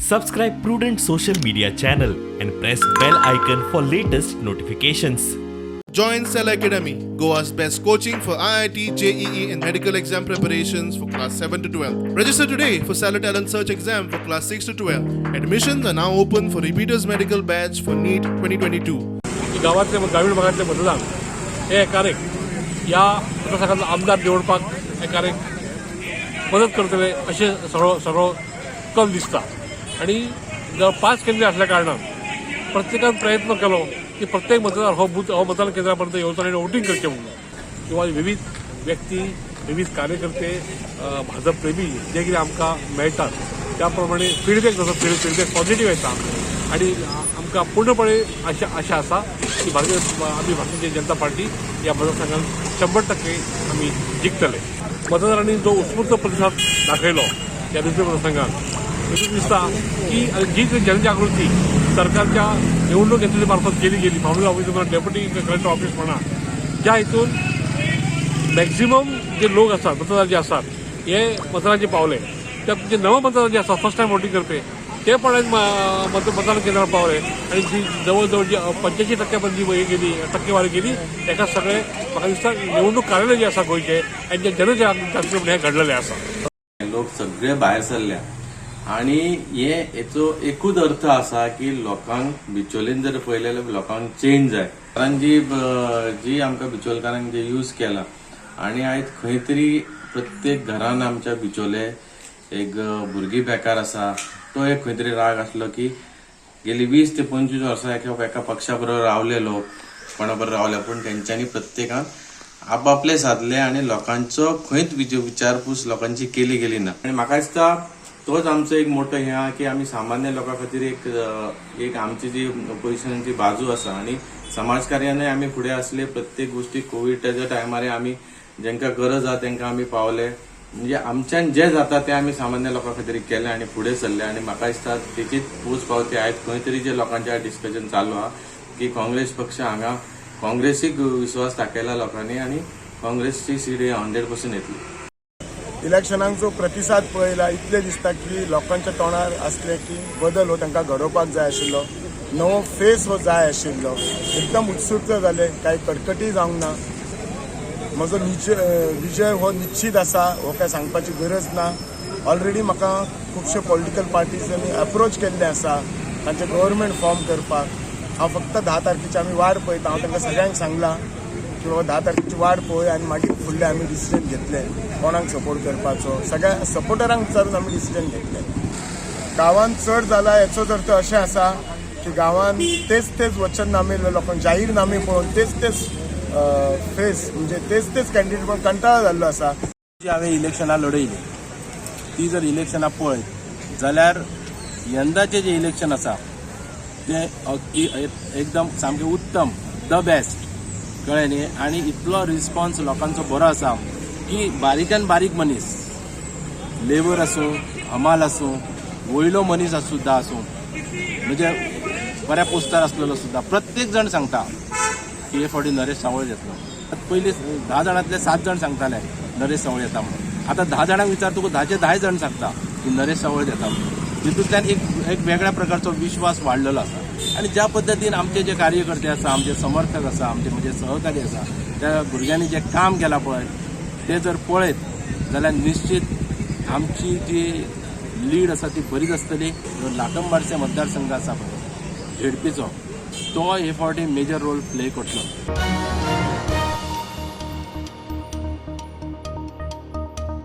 Subscribe Prudent Social Media channel and press bell icon for latest notifications. Join Cell Academy, Goa's best coaching for IIT, JEE, and medical exam preparations for class 7 to 12. Register today for Stellar Talent Search exam for class 6 to 12. Admissions are now open for repeaters medical batch for NEET 2022. की गांवांतले ग्रामीण भागांतले मतदान हे एकार एक ह्या मतदारसंघातलो आमदार निवडपाक एकार एक मदत करतले अशें सगळो सगळो कल दिसता. आनी जर पांच केंद्र आसल्या कारणान प्रत्येकान प्रयत्न केलो की प्रत्येक मतदार हो बूथ हो मतदान केंद्रा पर्यंत येवचो आनी वोटींग करचें म्हणून, किंवा विविध व्यक्ती, विविध कार्यकर्ते, भाजप प्रेमी जे कितें आमकां मेळटात त्या प्रमाणे फिडबॅक जसो फिडबॅक पॉझिटिव्ह येता आनी आमकां पूर्णपणे आशा आशा आसा की भारतीय आमी भारतीय जनता पार्टी ह्या मतदारसंघात 100% आमी जिखतले. मतदारांनी जो उत्स्फूर्त प्रतिसाद दाखयलो ह्या दुसऱ्या मतदारसंघात, तितून दिसता की जी जनजागृती सरकारच्या निवडणूक यंत्रणे मार्फत केली गेली, फाउंडेशन ऑफिस म्हणा, डेप्युटी कलेक्टर ऑफिस म्हणा, ज्या हितून मॅक्झिमम जे लोक आसात, मतदार जे आसात, हे मतदारांचे पावले. त्या जे नव मतदार जे आसात, फर्स्ट टायम वोटींग करपी, ते पण आयज मतदान केंद्रार पावले आनी जी जवळ जवळ जी 85 टक्क्या पर्यंत जी हे गेली, टक्केवारी गेली, तेका सगळे म्हाका दिसता निवडणूक कार्यालय जे आसा गोंयचे, हेंचे जनजागृती म्हणून हें घडलेलें आसा. लोक सगळे भायर सरल्या आणि हे हेचो एकूच अर्थ आसा की लोकांक बिचोलीन जर पळयलें जाल्यार लोकांक चेंज जाय, कारण जी आमकां बिचोलकारांक जे यूज केला आणि आयज खंय तरी प्रत्येक घरान आमच्या बिचोले एक भुरगीं बेकार आसा, तो एक खंय तरी राग आसलो की गेली 20 ते 25 वर्सां एका एका पक्षा बरोबर रावले लोक, कोणा बरोबर रावले, पूण तेंच्यांनी प्रत्येकान आपापले सादले आणि लोकांचो खंयच विचारपूस लोकांची केली गेली ना. आणि म्हाका दिसता तोच आमचो एक मोठो हें आहा की आमी सामान्य लोकां खातीर एक आमची जी ओपोजिशनाची बाजू आसा आणि समाजकार्यानय आमी फुडें आसले. प्रत्येक गोष्टी कोविडाच्या टायमार आमी जेंका गरज आहा तेंकां आमी पावले. म्हणजे आमच्यान जे जाता ते आमी सामान्य लोकां खातीर केलें आनी फुडें सरले. आनी म्हाका दिसता तेचीच पोच पावती आयज खंय तरी जे लोकांचे डिस्कशन चालू आहा की काँग्रेस पक्ष हांगा, काँग्रेसीक विश्वास दाखयला लोकांनी आनी काँग्रेसची सीट 100% येतली. इलेक्शनाक जो प्रतिसाद पळयला, इतलें दिसता की लोकांच्या तोंडार आसलें की बदल हो तांकां घडोवपाक जाय आशिल्लो, नवो फेस हो जाय आशिल्लो. एकदम उत्स्फूर्त जाले, कांय कटकटी जावंक ना. म्हजो विजय हो निश्चीत आसा, हो काय सांगपाची गरज ना. ऑलरेडी म्हाका खुबशे पॉलिटिकल पार्टीजांनी अप्रोच केल्ले आसा तांचे गव्हर्मेंट फॉर्म करपाक. हांव फक्त 10 तारखेची आमी वाट पळयता. हांव तांकां सगळ्यांक सांगलां की बाबा, 10 तारखेची वाट पळय आनी मागीर फुडलें आमी डिसिजन घेतले कोणाक सपोर्ट करपाचो. सगळ्या सपोर्टरांक विचारून आमी डिसिजन घेतले. गांवांत चड जाला हेचोच अर्थ अशें आसा की गांवांत तेच तेच वचननामे, लोकांक जाहीरनामे पळोवन, तेच तेच फेस, म्हणजे तेच तेच कॅन्डिडेट पळोवन कंटाळो जाल्लो आसा. जी हांवें इलेक्शनां लढयली, ती जर इलेक्शनां पळयत जाल्यार यंदाचें जें इलेक्शन आसा तें अगदी एकदम सामकें उत्तम, the best, कळ्ळें न्ही? आनी इतलो रिस्पॉन्स लोकांचो बरो आसा की बारीकान बारीक मनीस, लेबर आसूं, हमाल आसूं, वयलो मनीस सुद्दां आसूं, म्हणजे बऱ्या पोस्टार आसलेलो सुद्दां, प्रत्येक जण सांगता की हे फावटी नरेश सावळ येतलो. पयलीं 10 जाणांतले सात जाण सांगताले नरेश सावळ येता म्हणून. आतां 10 जाणांक विचार तुका, 10चे 10 जाण सांगता की नरेश सावळ येता म्हणून. तितूंतल्यान एक एक वेगळ्या प्रकारचो विश्वास वाडलेलो आसा. आनी ज्या पद्दतीन आमचे जे कार्यकर्ते आसा, आमचे समर्थक आसा, आमचे म्हणजे सहकारी आसा, त्या भुरग्यांनी जें काम केलां पळय, तें जर पळयत जाल्यार निश्चीत आमची जी लीड आसा ती बरीच आसतली. जो लाटंबारसे मतदारसंघ आसा पळय झेडपीचो, तो हे फावटी मेजर रोल प्ले करतलो.